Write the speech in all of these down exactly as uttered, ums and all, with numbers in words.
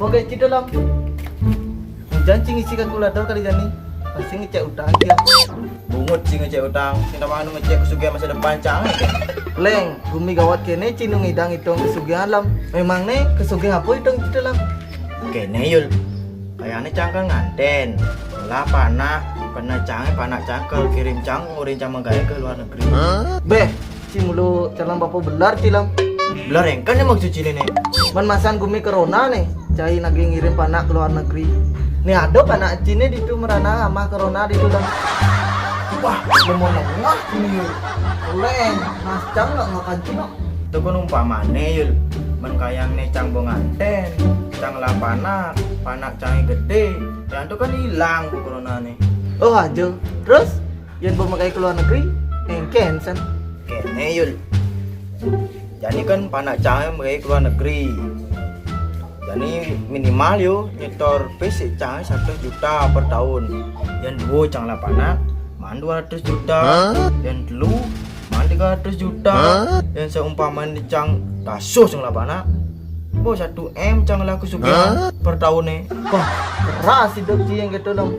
Oke, cito, Lam. Jan cing isi kalkulator kali jani. Pasti ngecek utang dia. Bungut cing ngecek utang. Kita mau ngecek kesugihan masa depan cang. Leng, gumi gawat kene cing nu ngidang itong kesugihan, Lam. Memang ne kesugihan apa itong cito, Lam? Kene, Yul. Kayaknya cang kan nganten. Lah panak, pernah cang, panak cang ke kirim cang, ngurin cang menggawe ke luar negeri. Beh, cing mulu calon bapak belar, cing, Lam. Belar engken ne maksud cine ne. Man masan gumi corona ne, cai nagi ngirim panak ke luar negeri. Ne ada panak cine ditu merana amah corona ditu, Lam. Wah, lemah-lemah cine, Yul. Leng, nas cang nggak ngakan cino. Itu kan umpamane, Yul. Men kayang ne cang bo nganten, cang lah panak, panak cang gede, yang itu kan hilang corona ne. Oh, aja. Terus, yen bo menggawe ke luar negeri, engken, San. Kene, Yul. Jani kan panak cang menggawe ke luar negeri. Jani minimal yo nyetor pis cang seratus juta per tahun. Yang dua cang lah panak, man dua ratus juta. Yang telu, man tiga ratus juta. Yang seumpama ni cang tasus cang lah panak, bo satu M cang lah kesugihan per tahun ne. Wah, keras hidup cing gitu dong.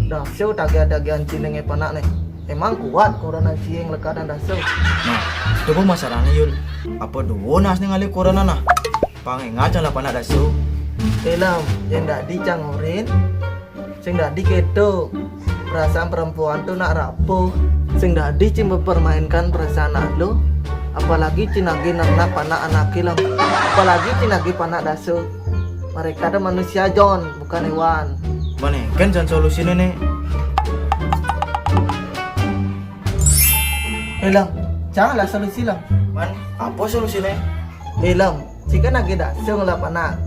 Daso tagih-tagihan cing nge panak ne. Emang kuat corona cing lekadan daso. Nah, itu pun masalahnya, Yul. Apa duo nas ne ngalih corona nah? Pang engat cang lah panak daso. Elam, yang dadi cang orin. Sing dadi keto. Perasaan perempuan tu nak rapuh. Sing dadi cing mempermainkan perasaan anak lu. Apalagi cing nagi nak panak anak kilang. Apalagi cing nagi panak daso. Mereka ada manusia, John, bukan hewan. Mana kan John solusinya nih? Elam, janganlah solusi, Lam. Man, apa solusinya? Elam, jika nagi daso ngelap anak,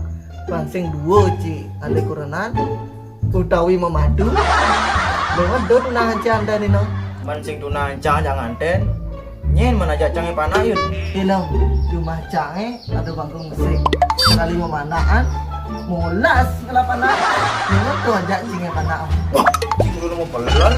bang sing dua ci ale kurenan, utawi memadu. Lewat do tunangan ci anda nino. Man sing tunangan cang jangan ten. Nyen mana ajak cang panak, Yul? Elam, rumah cang ada bangkung musik. Kali memanaan, molas ngelap anak. Lewat do ajak cing panak. Wah, cing dulu mau pelan.